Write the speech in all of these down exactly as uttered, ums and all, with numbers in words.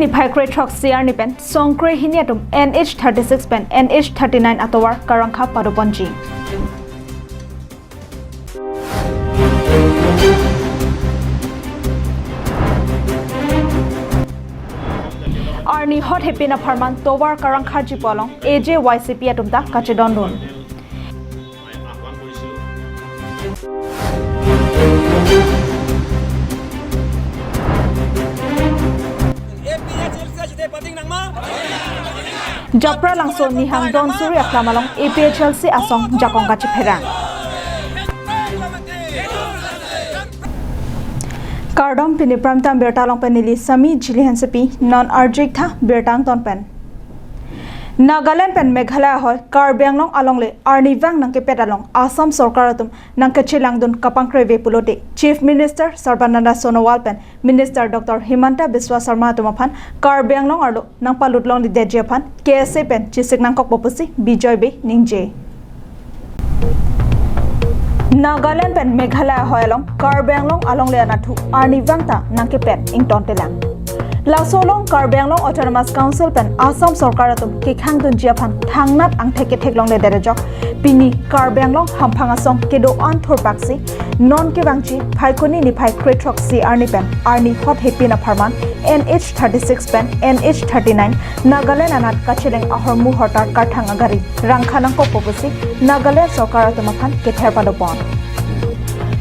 Niphai krethrok C R ni pen songkre hini atum N H thirty-six pen N H thirty-nine atovar karangkha padoponji. Arni hot hepin apharman tovar karangkhaji pu along A J Y C P atum ta kachedondun. Japralangso Nihang Donsuri Aklam along A P H L C asong jakong kachipherang. Kardom, pini Prime Time birta along pen neli Sami Jili Hansepi, non arjik tha birta angton pen. Nagaland pen Meghalaya ahoi Karbi Anglong alongle arnivang nangkepet along Assam sorkar atum nangkachelangdun kapangkreve pulote Chief Minister Sarbananda Sonowal pen Minister Doctor Himanta Biswa Sarma atum aphan Karbi Anglong arlo nangpalut longledetji aphan K S A pen chesik nangkokpo pusi Bijoy Bey ningje. Nagaland pen Meghalaya ahoi along Karbi Anglong alongle anatthu arnivang ta nangkepet ingtontelang. Laso along Karbi Anglong Autonomous Council pen Assam sorkar atum kekhangdunji aphan thangnat angthek kethek longledet ajok pini Karbi Anglong hamphang asong kedo-an thurpaksi non kevangji Phaikuni niphai krethrok C R ni pen arni hot hepin apharman N H thirty-six pen N H thirty-nine Nagaland anat kacheleng ahormu hortar karthang agari rangkha nangkokpo pusi Nagaland sorkar atum aphan kether padopon.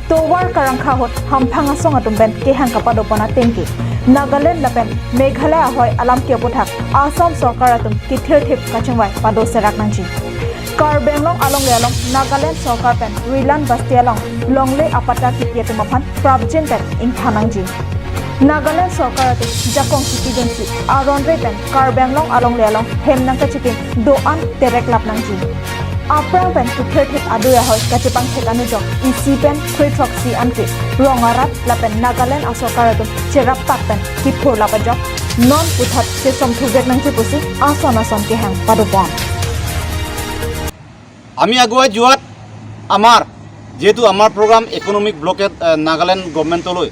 Tovar karangkha ahut hamphang asong atum pen kehang kapadopon atengke Nagaland lapen Meghalaya ahoi alam ke aputhak Assam sorkar atum kithirthip kachingvai padoserak nangji. Karbi Anglong alongle along Nagaland sorkar pen Rilan Basti along longle apatta kipi atum aphan prapjin pen ingthan nangji. Nagaland sorkar atum jakong kipidunsi aron re pen Karbi Anglong alongle along hem nangkachikim do-an tereklap nangji. Aphrang pen kithirthip adui ahoi kachepangthek anujok isi pen krethrok si anke rong arat lapen Nagaland asorkar atum cheraptak pen kiphurlap ajok non puthot chesomthuvek nangji pusi ason ason kehang padopon. আমি আগুৱাই যোৱাত আমাৰ যিহেতু আমাৰ programme economic blocked, এ, নাগালেণ্ড গভৰ্ণমেণ্টলৈ,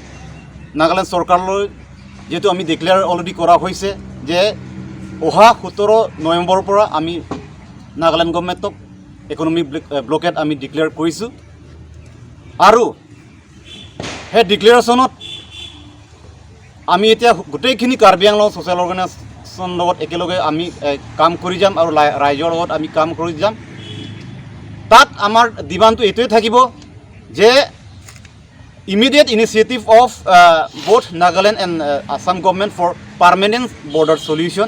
নাগালেণ্ড চৰকাৰলৈ যিহেতু আমি ডিক্লেয়াৰ অলৰেডি কৰা হৈছে যে অহা সোতৰ নৱেম্বৰৰ পৰা আমি নাগালেণ্ড গভৰ্ণমেণ্টক ইকনমিক ব্লক-, এ, ব্লকেড আমি ডিক্লেয়াৰ কৰিছোঁ। আৰু সেই ডিক্লেয়াৰেশ্যনত আমি এতিয়া গোটেইখিনি কাৰ্বি আংলং ছ'চিয়েল অৰ্গেনাইজেশ্যন লগত একেলগে আমি, এ, কাম কৰি যাম আৰু লাই-, ৰাইজৰ লগত আমি কাম কৰি যাম। তাত আমাৰ ডিমাণ্ডটো এইটোৱে থাকিব যে immediate initiative of, uh, both Nagaland and, uh, Assam government for permanent border solution.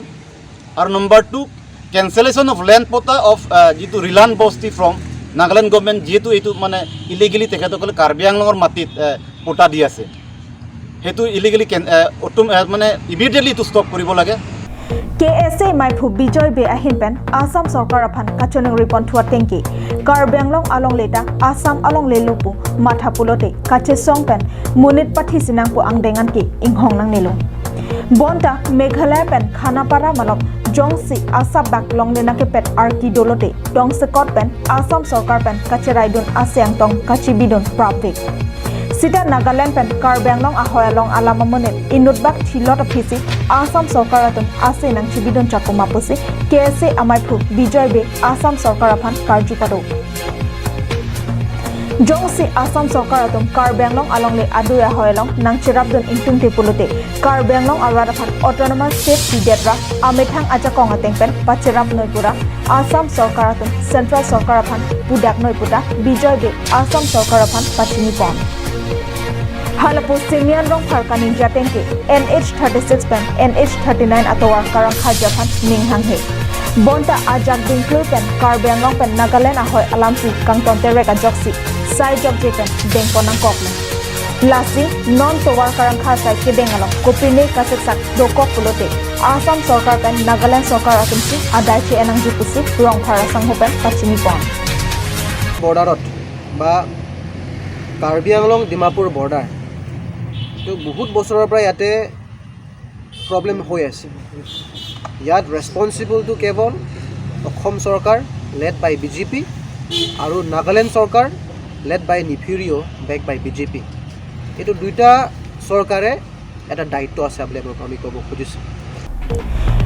আৰু number two, cancellation of land পটা অফ, আহ, যিটো ৰিলান বস্তি ফ্ৰম নাগালেণ্ড গভৰ্ণমেণ্ট, যিহেতু এইটো মানে ইলিগেলি তেখেতসকলে কাৰ্বি আংলঙৰ মাটিত, আহ, পটা দি আছে, সেইটো ইলিগেলি কেন-, আহ, অট'ম-, আহ, মানে ইমিডিয়েটলি এইটো ষ্টপ কৰিব লাগে। K S A maiphu Bijoy Bey ahin pen Assam sorkar aphan kachiningri ponthu atengke Karbi Anglong alongle ta Assam alongle lo pu matha pulote kachesong pen monit pathi si nangpo angdeng anke inghong nangnelo. Bonta Meghalaya pen Khanapara malom jongsi asap bak longle nangkepet arki dolote dongsekot pen Assam sorkar pen kacheraidun ase angtong kachibidun prapvek. Sita Nagaland pen Karbi Anglong ahoi along alam amonit inutbak thilot aphisi Assam sorkar atum ase nangchibidun chakuma pusi K S A amaiphu Bijoy Bey Assam sorkar aphan karju pado. Jongsi Assam sorkar atum Karbi Anglong alongle adui ahoi along nangcherapdun ingtungte pulote Karbi Anglong arat aphan autonomous state pidet ra amethang ajakong ateng pen pacherap noi pura Assam sorkar atum central sorkar aphan pudak noi puta Bijoy Bey Assam sorkar aphan pachini pon. Halapu Simian Rongphar kaningje atengke N H thirty-six pen N H thirty-nine atovar karangkhaji aphan ning hanghe. Bonta ajak dingklur pen Karbi Anglong pen Nagaland ahoi alamsi kangton terek ajoksi sai jokje pen dengpon nangkoklo. Lasi non tovar karangkha sai kedeng along kopine kasiksak dokok pulote Assam sorkar pen Nagaland sorkar atumsi adai che-en nangji pusi Rongphar asangho pen pachini pon. বৰ্ডাৰত বা কাৰ্বি আংলং ডিমাপুৰ বৰ্ডাৰ, তো বহুত বছৰৰ পৰা ইয়াতে প্ৰব্লেম হৈ আছে। ইয়াত ৰেছপনচিবলটো কেৱল অসম চৰকাৰ led by B J P আৰু নাগালেণ্ড চৰকাৰ led by Neiphiu Rio' backed by B J P. এইটো দুইটা চৰকাৰে এটা দায়িত্ব আছে বুলি আমি, আমি ক'ব খুজিছোঁ।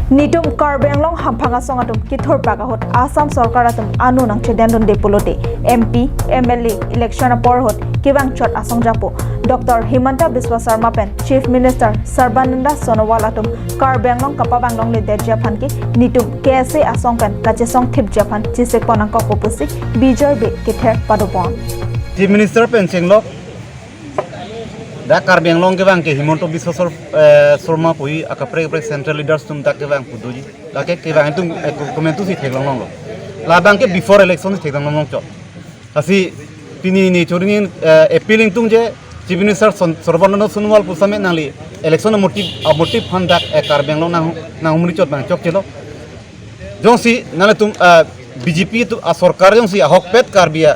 Netum Karbi Anglong hamphang asong atum kithurpak ahut Assam sorkar atum ano nangchedendunde pulote M P, M L A election apor ahut kevangchot asong japo Doctor Himanta Biswa Sarma pen Chief Minister Sarbananda Sonowal atum Karbi Anglong kapavang longledetji aphan ke netum K S A asong pen kachesong thipji aphan chesikpon nangkokpo pusi Bijoy Bey kether padopon. Chief Minister pen chenglok dak Karbi Anglong kevang ke Himanta Biswa Sar-, eh, Sarma pu akaprek kaprek central leaders atum dak kevang pu doji. Lake kevang atum, eh, komantu si theklong longlo. Labang ke before election si theklong longlo chot. Lasi pini ne chori ne, eh, appeal ingtung je Chief Minister Son-, Sarbananda Sonowal pu same nangli election amotive, amotive aphan dak, eh, Karbi Anglong nang, nanghumri chot abang chokchelo. Jongsi nanglitum, eh, B J P atum asorkar jongsi ahokpet Karbi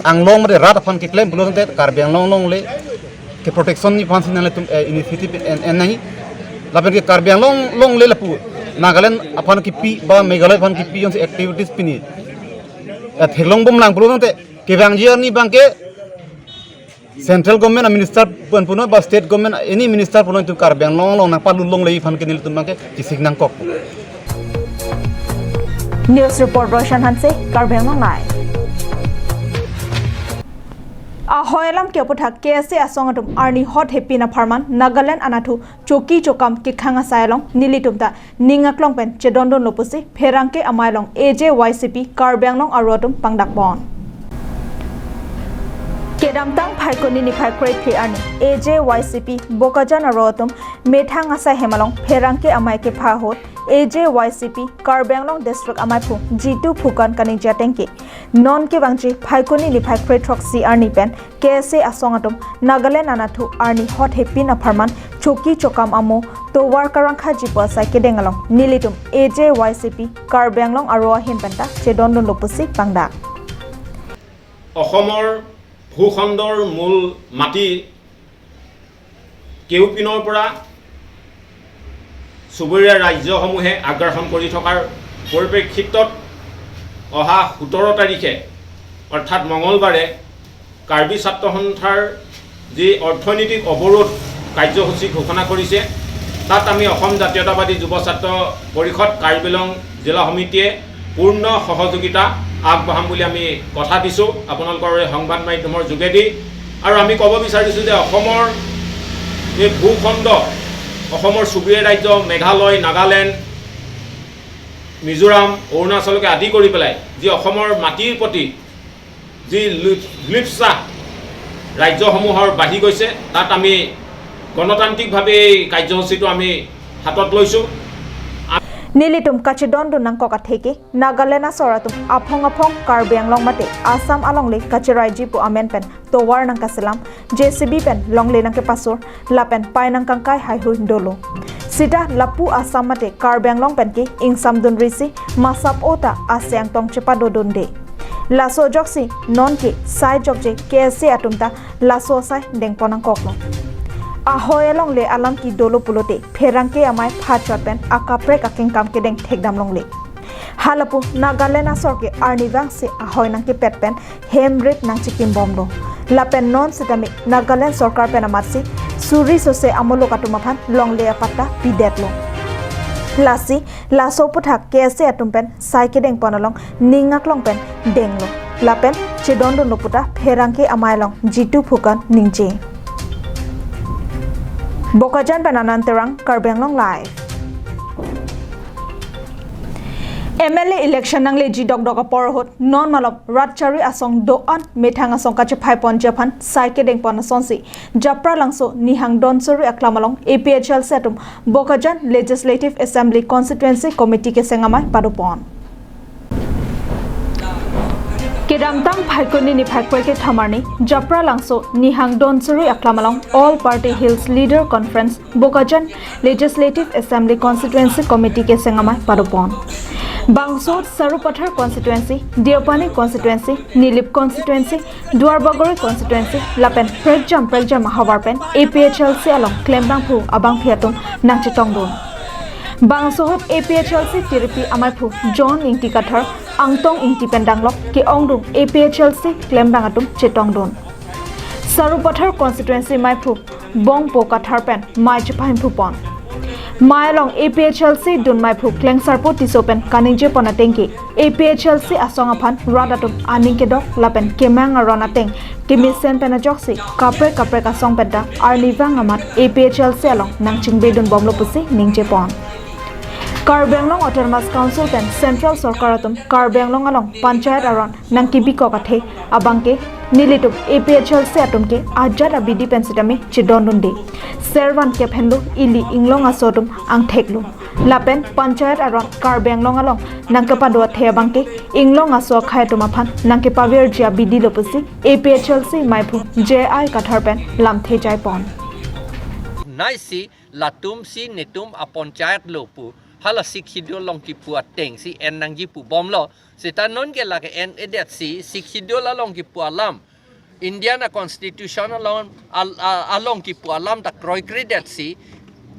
Anglong mate rat aphan keklem pulo tangte Karbi Anglong longle ke protection ni aphan si nanglitum, eh, initiative en, en nangji. Lapen ke Karbi Anglong longle lapu Nagaland aphan kipi ba Meghalaya aphan kipi jongsi activities pini, eh, theklong bomlang pulo tangte kevangji arni abang ke central government a minister pu-an punon ba state government any minister punon itum Karbi Anglong along nangpalut longle aphan ke nelitum abang ke chisik nangkok. News report Roshan Hanse, Karbi Anglong Live. Ahoi alam ke aputhak K S A asong atum arni hot hepin apharman Nagaland anatthu choki chokam kekhang asai along nelitum ta ning aklong pen chedondunlo pusi pherangke amei along A J Y C P Karbi Anglong aro atum pangdakpon. Kedamtang Phaikuni niphai kre-phli arni A J Y C P Bokajan aro atum methang asai hem along pherangke amei kepha ahut A J Y C P Karbi Anglong District ameiphu Jitu Phukan kaningje ateng ke non kevangji Phaikuni niphai kre-throksi arni pen K S A asong atum Nagaland anatthu arni hot hepin apharman choki chokam amo tovar karangkhaji pu asai kedeng along nelitum A J Y C P Karbi Anglong aro ahin penta chedondunlo pusi pangdak. অসমৰ ভূখণ্ডৰ মূল মাটি কেউপিনৰ পৰা চুবুৰীয়া ৰাজ্যসমূহে আগ্ৰাসন কৰি থকাৰ পৰিপ্ৰেক্ষিতত অহা সোতৰ তাৰিখে অৰ্থাৎ মঙলবাৰে কাৰ্বি ছাত্ৰ সন্থাৰ যি অৰ্থনৈতিক অৱৰোধ কাৰ্যসূচী ঘোষণা কৰিছে, তাত আমি অসম জাতীয়তাবাদী যুৱ ছাত্ৰ পৰিষদ কাৰ্বি আংলং জিলা সমিতিয়ে পূৰ্ণ সহযোগিতা আগবঢ়াম বুলি আমি কথা দিছোঁ আপোনালোকৰ এই সংবাদ মাধ্যমৰ যোগেদি। আৰু আমি ক'ব বিচাৰিছোঁ যে অসমৰ এই ভূখণ্ড, অসমৰ চুবুৰীয়া ৰাজ্য মেঘালয়, নাগালেণ্ড, মিজোৰাম, অৰুণাচলকে আদি কৰি পেলাই যি অসমৰ মাটিৰ প্ৰতি যি লো-, লোভ ইচ্ছা ৰাজ্যসমূহৰ বাঢ়ি গৈছে, তাত আমি গণতান্ত্ৰিকভাৱে এই কাৰ্যসূচীটো আমি হাতত লৈছোঁ। Nelitum kachedondun nangkok atheke Nagaland asor atum aphong aphong Karbi Anglong mate Assam alongle kacheraiji pu amen pen tovar nangkaselam, J C B pen longle nangkepasur, lapen pai nangkangkai haihui dolo. Sita lapu Assam mate Karbi Anglong pen ke ingsamdunrisi masap ota ase angtong chepadodunde. Laso ajoksi nonke sai jokje K S A atum ta laso asai dengpon nangkoklo. Ahoi alongle alam ke dolo pulote pherangke amei phachot pen akaprek akengkam kedeng thekdam longle. Halapu Nagaland asor ke arnivang si ahoi nangkepet pen hem rit nangchikim bomlo. Lapen non sitame Nagaland sorkar pen amatsi suri sose amuluk atum aphan longle apatta pidetlo. Lasi laso aputhak K S A atum pen sai kedengpon along ning aklong pen denglo. Lapen chedondunlo puta pherangke amei along Jitu Phukan ningje. Bokajan pen Anand Terang, Karbi Anglong Live. M L A election nangleji dokdok apor ahut non malom rat chari asong do-an methang asong kachephaipon ji aphan sai kedengpon asonsi Japralangso Nihang Donsuri aklam along A P H L C atum Bokajan Legislative Assembly Constituency Committee keseng amei padopon. Kedamtang Phaikuni niphai kre-kethom arni Japralangso Nihang Donsuri aklam along All Party Hills Leader Conference Bokajan Legislative Assembly Constituency Committee keseng amei padopon. Bangso Sarupathar Constituency, Deopani Constituency, Nilip Constituency, Duarbagori Constituency lapen prekjam prekjam ahavar pen A P H L C along klembangphu abangpi atum nangchetongdun. Bangso ahut A P H L C tiripi ameiphu John Ingti Kathar, Angtong Ingti pen danglok ke-ongdung A P H L C klembang atum chetongdun. Sarupathar Constituency meiphu Bongpo Kathar pen mei chepahemphu pon. Mai along A P H L C dunmaiphu Klengsarpo Tisso pen kaningje pon ateng ke, A P H L C asong aphan rat atum aning kedok lapen kemang aron ateng kemesen pen ajoksi kaprek kaprek asong pen ta arnivang amat A P H L C along nangchingbe dunbomlo pusi ningje pon. Karbi Anglong Autonomous Council pen Central Sorkar atum Karbi Anglong along Panchayat aron nangkebikok athe abangke nelitum A P H L C atum ke ajat abidi pen sitame chedondunde. Servan kep henlo ili inglong aso atum angtheklo. Lapen Panchayat aron Karbi Anglong along nangkepado athe abangke inglong aso akhei atum aphan nangkepavirji abidi lo pusi A P H L C maiphu J I Kathar pen lamthe jaipon. Naisi latum si netum a-Panchayat lo pu, hala Sixth Schedule along kipu ateng si en nangji pubomlo. Seta non ke lake en-edet si Sixth Schedule along kipu alam, Indian a-constitution along, al-, a-, along kipu alam ta kroikredet si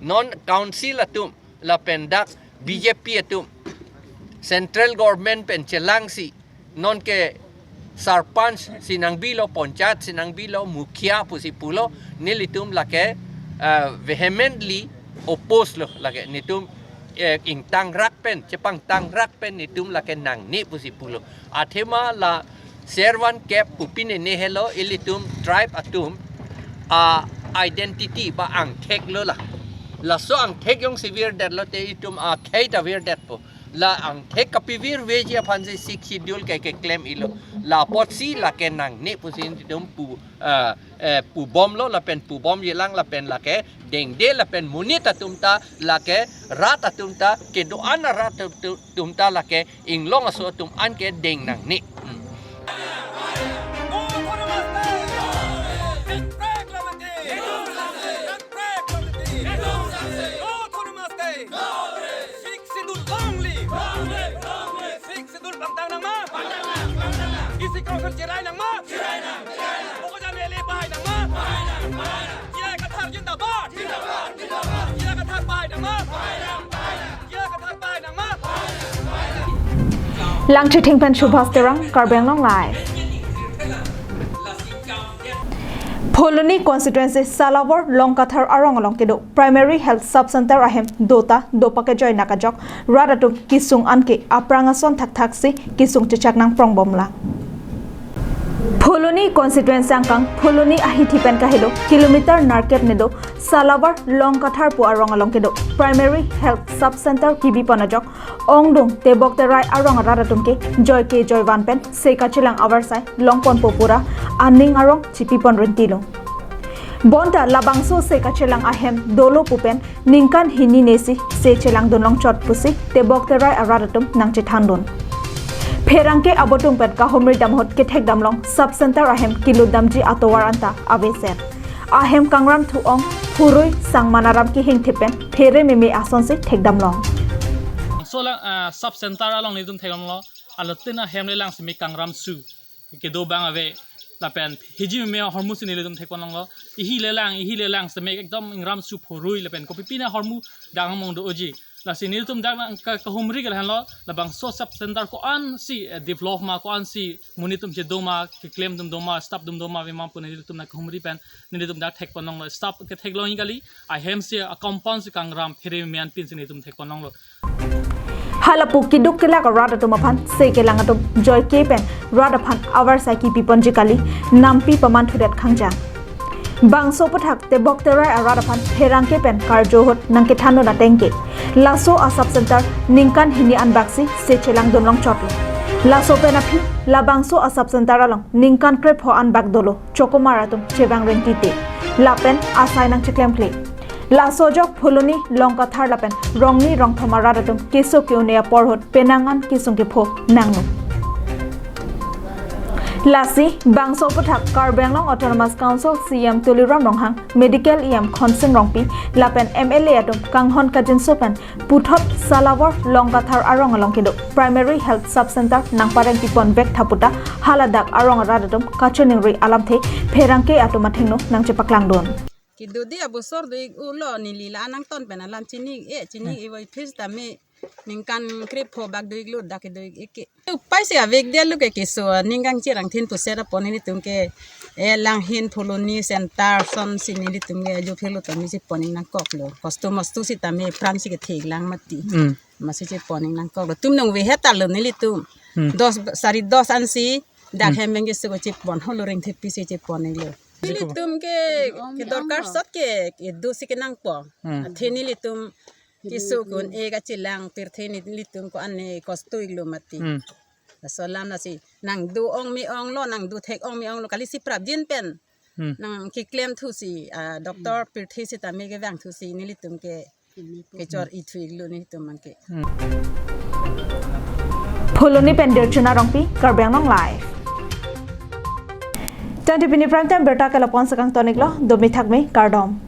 non council atum lapen dak B J P atum central government pen chelangsi non ke sarpanch si nangbilo, panchayat si nangbilo, mukhia pusi pulo, nelitum lake, eh, vehemently oppose lo lake, netum, eh, ingtangrak pen, chepangtangrak pen netum lake nangne pusi pulo. Athema la Servan kep pupine ne helo, ilitum tribe atum a-identity ba angthek lo la. Laso angthek jongsi virdetlo te itum akhei ta virdetpo. La angthek kapivirveji aphan si Sixth Schedule ke keklem-ilo. La apotsi lake nangne pusi netum pu, ah, eh, pubomlo lapen pubomjilang lapen lake dengde lapen monit atum ta lake rat atum ta kedo-an arat atum ta lake inglong aso atum an ke deng nangne. Hmm. Sixth Schedule long live! Sixth Schedule pangtang nangma? Pangtang nang, pangtang nang. District Council cherai nangma? Cherai nang, cherai nang. Bokajan L A pahai nangma? Pahai nang, pahai nang. J I Kathar zindabad! Zindabad, zindabad. J I Kathar pahai nangma? Pahai nang, pahai nang. J I Kathar pahai nangma? Pahai nang, pahai nang. Langchithing pen Subhas Terang, Karbi Anglong Live. Phuloni constituency Salawar Longkathar arong along kedo Primary Health Sub Center ahem dota dopak kejoi nak ajok rat atum kesung anke aphrang ason thakthak si kesung chechak nangprong bomlang. Phuloni constituency angkang Phuloni ahithi pen kahelo kilometer nerkep nedo Salawar Longkathar pu arong along kedo Primary Health Sub Center kebi pon ajok ongdung tebok terai arong arat atum ke joike joivan pen se kachelang avarsai longponpo pura aning arong chipipon rintilo. Bonta labangso se kachelang ahem dolo pu pen ningkan hini ne si se chelang dunlong chot pusi tebok terai arat atum nangchethandun. Pherangke abotung pen kahumri dam ahut kethek damlong sub center ahem kelut damji atovar anta aveser. Ahem kangram thu-ong phurui sangmanaram kehingthip pen phere meme ason si thek damlong. Sola, ah, sub center along netum thek damlo, alotin ahem lelang simi kangram su kedo bang ave. Lapen hiji meme ahormu si nelitum thekpon longlo. Ihi lelang, ihi lelang simi ekdom ingram su phurui lapen kopi pina ahormu dang mong do-oji. Lasi nelitum dak nang ka-, kahumri ke lahenlo, labangso sub center ko-an si, eh, develop ma, ko-an si monit atum chedo ma, keklem atum do ma, staff atum do ma, vema pu nelitum nangkahumri pen nelitum dak thekpon longlo. Staff ketheklong kali, ahem si a-compound si kangram phere meme anpin si nelitum thekpon longlo. Halapu keduk kelak arat atum aphan se kelang atum joike pen rat aphan avarsai kepiponji kali nampi paman thudet khangjang. Bangso aputhak tebok terai arat aphan pherangke pen karjo ahut nangkethandun ateng ke laso a sub center ningkan hini anbak si se chelang dunlong chotlo. Laso pen aphi labangso a sub center along ningkan krepho anbak dolo chokomar atum chevang rentite lapen asai nangcheklemkle. Laso ajok Phuloni, Longkathar lapen Rongni Rongthom arat atum keso ke-un-e apor ahut penang an kesung kepho nangno. Lasi bangso aputhak Karbi Anglong Autonomous Council C E M Tuliram Ronghang, Medical E M Khonsing Rongpi lapen M L A atum kanghon kajinso pen puthot Salawar Longkathar arong along kedo Primary Health Sub Center nangpareng pipon vek tha puta haladak arong arat atum kachiningri alamthe pherangke atum athengno nangchepaklangdun. Kedodi abosor do-ik ulo neli la nangton pen alam chini-ik-e, chini-ik-e voi phis tame Ningkan krepho bak do-iklo, dak kedo-ik ke. Upai si avek dia lo ke keso, ningkan chirang thin puset apot nelitum ke, eh, Langhin Phuloni Center ason si nelitum ke ajo phelo tame chepon-ik nangkoklo. Kosto mosto sitame pran si kethek lang mati. Hmm. Amatsi chepon-ik nangkoklo. Tum nangvehet ta lo nelitum. Hmm. Dos, sari dos ansi, dak Hmm. hem pen keso ko chepon, holo rengthepi si chepon-iklo. Nelitum ke, ke dorkar sot ke, kedo si kenangpo. Hmm. Athe nelitum keso ko-un-e kachelang pirthe nelitum ko-an ne kosto-iklo mati. Hmm. Laso alam lasi nangdo ong me-onglo, nangdo thek ong me-onglo, kali si prapjin pen. Hmm. Nangkeklem thu si, ah, doctor pirthe sitame kevang thu si nelitum ke kechor-i thu-iklo nelitum abang ke. Phuloni pen Dirchuna Rongpi, Karbi Anglong Live. Tangte pini prime time birta ke lapu-an si kangton-iklo, domi thakmi, kardom.